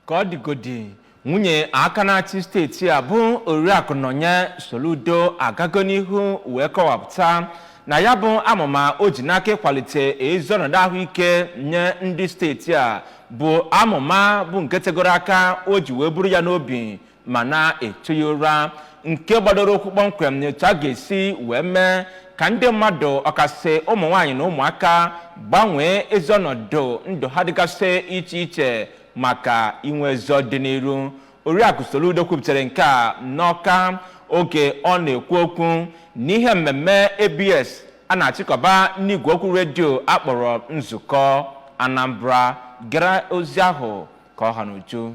Ka ọ dịgodi, nwunye aka na-achị steeti a bụ Oriakụ Nonye Soludo agago n'ihu wee kọwapụta na ya bụ amụma o ji n'aka ịkwalite ezi ọnọdụ ahụike nye ndị steeti a bụ amụma bụ nke tegoro aka o ji wee buru ya n'obi ma na-echu ya ụra, nke gbadoro ụkwụ kpọmkwem n'etu a ga-esi wee mee ka ndị mmadụ, ọkasị ụmụ nwaanyị na ụmụaka, gbanwee ezi ọnọdụ ndụ ha dịgasị iche iche maka inwe ezi ọdịnihu. Oriakụ Soludo kwupụtara nke a n'Ọka oge ọ na-ekwu okwu n'ihe mmemme ABS a na-achịkọba n'igwe okwu redio akpọrọ Nzukọ Anambra. Gere ozi ahụ ka ọ ha n'uju.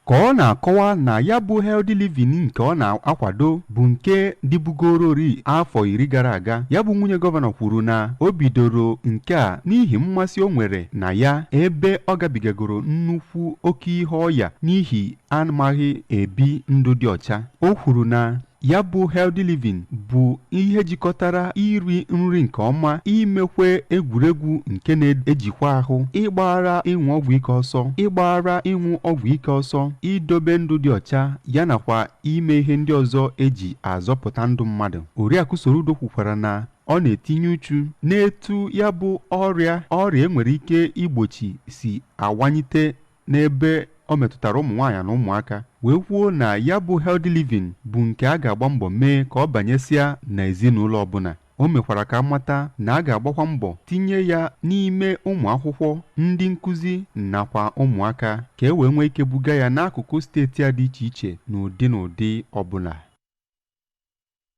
Ka ọ na-akọwa na ya bụ healthy living nke ọ na-akwado bụ nke dịbugorori afọ 10 gara aga, ya bụ nwunye gọvanọ kwuru na o bidoro nke a n'ihi mmasị o nwere na ya, ebe ọ gabigagoro nnukwu oke ihe ọya n'ihi amaghị ebi ndụ dị ọcha. O kwuru na ya bụ healthy living bụ ihe jikọtara iri nri nke ọma, imekwe egwuregwu nke na-ejikwa ahụ, ịgbara ịṅụ ọgwụ ike ọsọ, ịgbara ịṅụ ọgwụ ike ọsọ, idobe ndụ dị ọcha, ya nakwa ime ihe ndị ọzọ eji azọpụta ndụ mmadụ. Oriakụ Soludo kwukwara na ọ na-etinye uchu n'etu ya bụ ọrịa enwere ike igbochi si awanyite n'ebe ọ metụtara ụmụ nwaanyị na ụmụaka, wee kwuo na ya bụ healthy living bụ nke a ga-agba mbọ mee ka ọ banyesịa n'ezinụlọ ọbụla. O mekwara ka amata na a ga-agbakwa mbọ tinye ya n'ime ụmụ akwụkwọ, ndị nkụzi nakwa ụmụaka, ka e wee nwee ike buga ya n'akụkụ steeti a dị iche iche n'ụdị n'ụdị ọbụla.